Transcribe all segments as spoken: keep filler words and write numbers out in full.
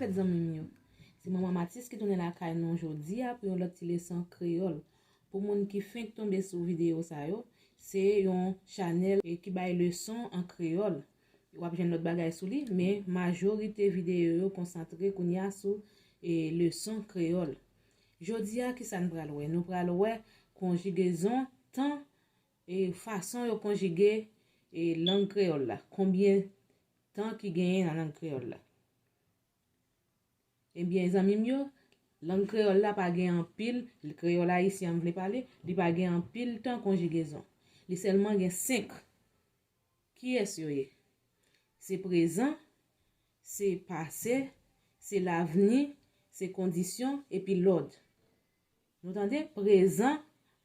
Fèt zanmi m yo. Se Manman Matis ki tounen lakay nou jodi a pou yon lòt ti leson kreyòl. Pou moun ki fenk tonbe sou videyo sa yo, se yon chanèl, e, ki bay leson an kreyòl. W ap jwenn lòt bagay sou li, men majorite videyo yo konsantre kounye a sou, e, leson kreyòl. Jodi a, ki sa n pral wè? Nou pral wè konjigezon tan, e, fason yo konjige, e, lang kreyòl la. Konbyen tan ki genyen nan lang kreyòl la? Ebyen, zanmi m yo, lang kreyòl la pa gen anpil, kreyòl ayisyen an m vle pale, li pa gen anpil tan konjigezon. Li sèlman gen senk. Kiyès yo ye? Se prezan, se pase, se lavni, se kondisyon, epi lòd. Nou tande? Prezan,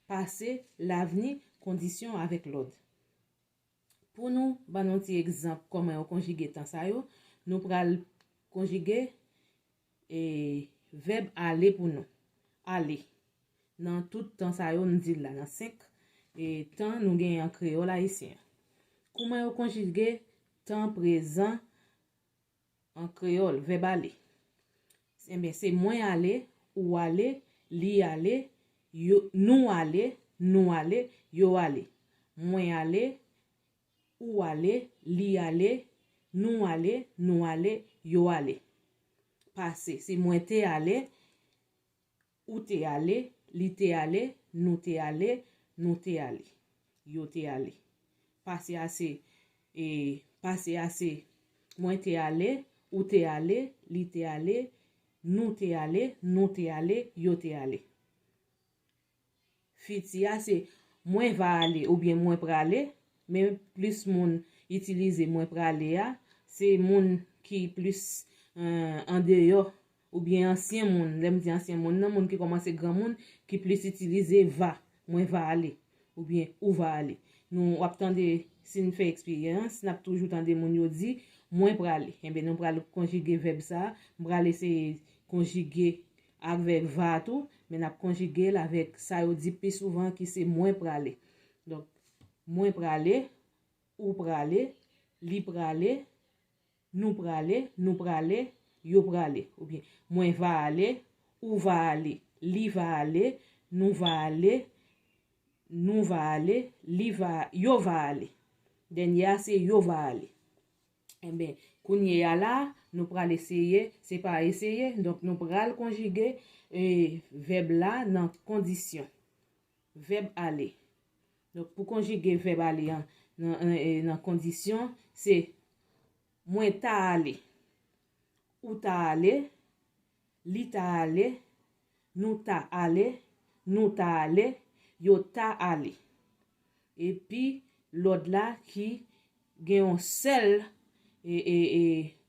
pase, lavni, kondisyon avèk lòd. Pou nou ban nou ti egzanp kòman yo konjige tan sa yo, nou pral konjige, e, vèb ale pou nou. Ale. Nan tout tan sa yo, m di l la, nan senk, e, tan nou genyen an kreyòl ayisyen an. Kouman yo konjige tan prezan an kreyòl, vèb ale? Ebyen, se mwen ale, ou ale, li ale, yo, nou ale, nou ale, yo ale. Mwen ale, ou ale, li ale, nou ale, nou ale, yo ale. Pase, se mwen te ale, ou te ale, li te ale, nou te ale, nou te ale, yo te ale. Pase a se, e, pase a se, mwen te ale, ou te ale, li te ale, nou te ale, nou te ale, yo te ale. Fiti a se mwen va ale oubyen mwen prale, men plis moun itilize mwen prale a, se moun ki plis, eh, andeyò oubyen ansyen moun. Lè m di ansyen moun nan, moun ki kòmanse granmoun, ki plis itilize va, mwen va ale, oubyen ou va ale. Nou, w ap tande, si n fè eksperyans, n ap toujou tande moun yo di, mwen prale. Enben, nou pral konjige vèb sa a. M pral eseye konjige avèk va tou, men n ap konjige l avèk sa yo di pi souvan ki se mwen prale. Donk, mwen prale, ou prale, li prale, nou prale, nou prale, yo prale. Oubyen, mwen va ale, ou va ale, li va ale, nou va ale, nou va ale, li va, yo va ale. Dènye a se yo va ale. Enben, kounye a la, nou pral eseye, se pa eseye, donk nou pral konjige, e, vèb la nan kondisyon. Vèb ale. Donk, pou konjige vèb ale an, nan, nan, e, nan kondisyon, se mwen ta ale, ou ta ale, li ta ale, nou ta ale, nou ta ale, yo ta ale. Epi, lòd la ki gen yon sèl, e, e, e,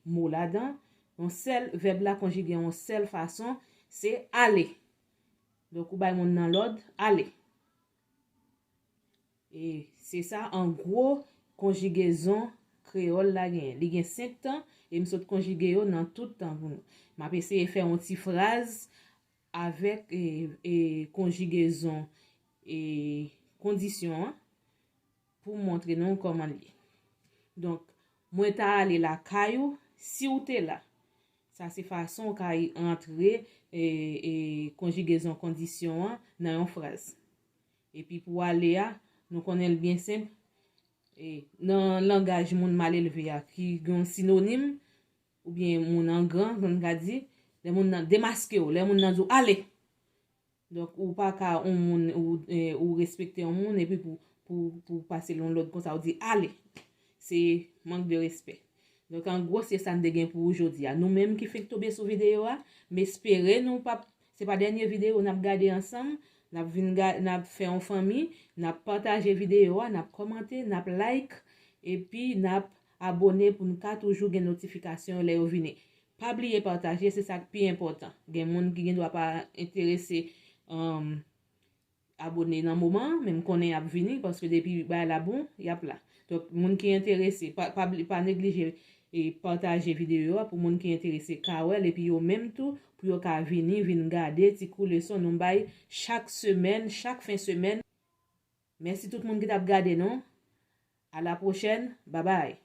mo ladan, yon sèl, vèb la konjige yon sèl fason, se ale. Donk, ou bay moun nan lòd, ale. E se sa, an gwo, konjigezon kreyòl la genyen. Li gen senk tan, e m sot konjige yo nan tout tan pou nou. M ap eseye fè yon ti fraz avèk, e, e, konjigezon, e, kondisyon an pou m montre nou kòman l ye. Donk, mwen ta ale lakay ou si w te la. Sa se fason w ka rantre, e, e, konjigezon kondisyon an nan yon fraz. Epi pou ale a, nou konnen l byen senp. E, nan langaj moun malelve a, ki gen yon sinonim, oubyen moun an gran, moun ka di, lè moun nan demaske w, lè moun nan di w, ale! Donk, ou pa ka yon moun, ou, e, ou respekte yon moun, epi pou, pou, pou pase l yon lòd konsa, ou di, ale! Se mank de respè. Donk, an gwo, se sa n te gen pou ou jodi a. Nou menm ki fenk tonbe sou videyo a, m espere nou p ap, se pa dènye videyo n ap gade ansanm. N ap vin ga-, n ap fè yon fanmi, n ap pataje videyo a, n ap kòmante, n ap like, epi n ap abone pou n ka toujou gen notifikasyon lè yo vini. Pa bliye pataje, se sa k pi enpòtan. Gen moun ki gen dwa pa enterese, um, abone nan moman an, men m konnen y ap vini, paske depi bagay la bon, y ap la. Donk, moun ki enterese, pa, pa bli-, pa neglije, e, pataje videyo a pou moun ki enterese ka wè l, epi yo menm tou, pou yo ka vini, vin gade ti kou leson nou bay chak semèn, chak fen semèn. Mèsi tout moun ki t ap gade nou. A la pwochèn. Babay.